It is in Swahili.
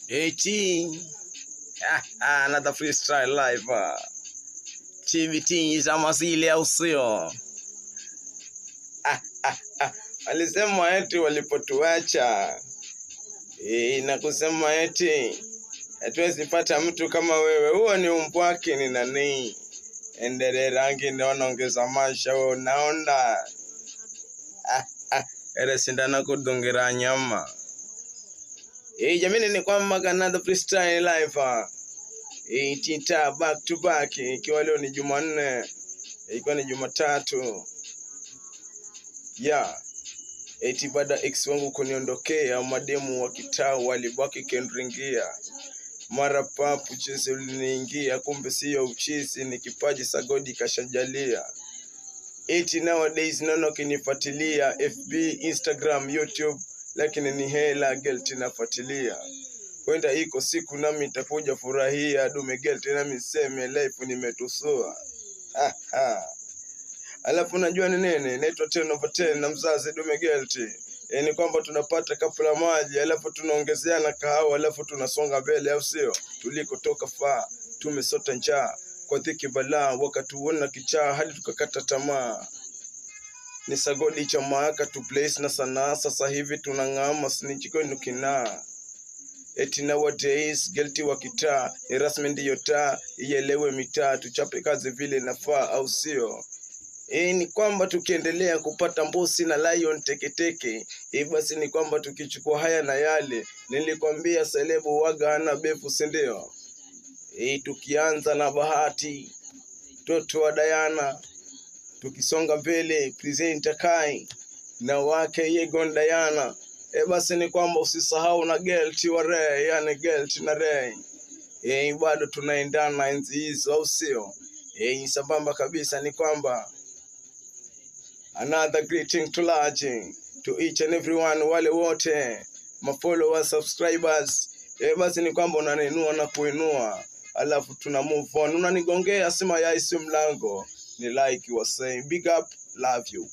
Eti another freestyle live TBT za mazile au sio? Alisema eti walipotuacha na kusema eti hatuwezi pata mtu kama wewe. Huo ni umbwake ni nani? Endele rangi ndio wanaongeza maisha, wewe unaona. Ere sindano kudungira nyama. Jamani ni kwamba another freestyle live tita back to back, ikiwa leo ni Jumanne, ikiwa ni Jumatatu. Yeah. Eti baada ex wangu kuniondokea, mademu wa kitaa walibaki kenringia. Mara papu chizi uliniingia, kumbe siyo uchizi, ni kipaji sagodi kashajalia. Eti nowadays naona ukinifuatilia FB, Instagram, YouTube, lakini ni hela gelti nafuatilia. Kwenda iko siku nami nitakuja furahia dume gelti nami seme life nimetusua. Ha, ha. Alafu unajua ni nini? Naitwa 10 over 10 na mzazi dume gelti. Ni kwamba tunapata kapu la maji, alafu tunaongezeana kahawa, alafu tunasonga mbele, au sio? Tulikotoka faa, tumesota njaa kwa dhiki balaa, wakatuona kichaa hadi tukakata tamaa. Ni sagodi cha maaka tu place na sanaa, sasa hivi tunang'ama snitch kwenu kinaa. Eti nowadays gelti wa kitaa ni rasmi ndiyo taa, ielewe mitaa, tuchape kazi vile nafaa, au sio? Ni kwamba tukiendelea kupata mbusi na lion teketeke, basi ni kwamba tukichukua haya na yale, nilikwambia selebu waga ana befu, si ndio? Tukianza na Bahati toto wa Diana, tukisonga mbele presenter Kai na wake Yegon Diana. Basi ni kwamba usisahau na Gelti wa Ray, yani Gelti na Ray. Bado tunaendana enzi hizo, au sio? Sambamba kabisa ni kwamba another greeting to large to each and everyone, wale wote ma followers, subscribers. Basi ni kwamba unaniinua na kuinua, alafu tuna move on. Unanigongea sima yai si mlango, ni like you are saying big up, love you.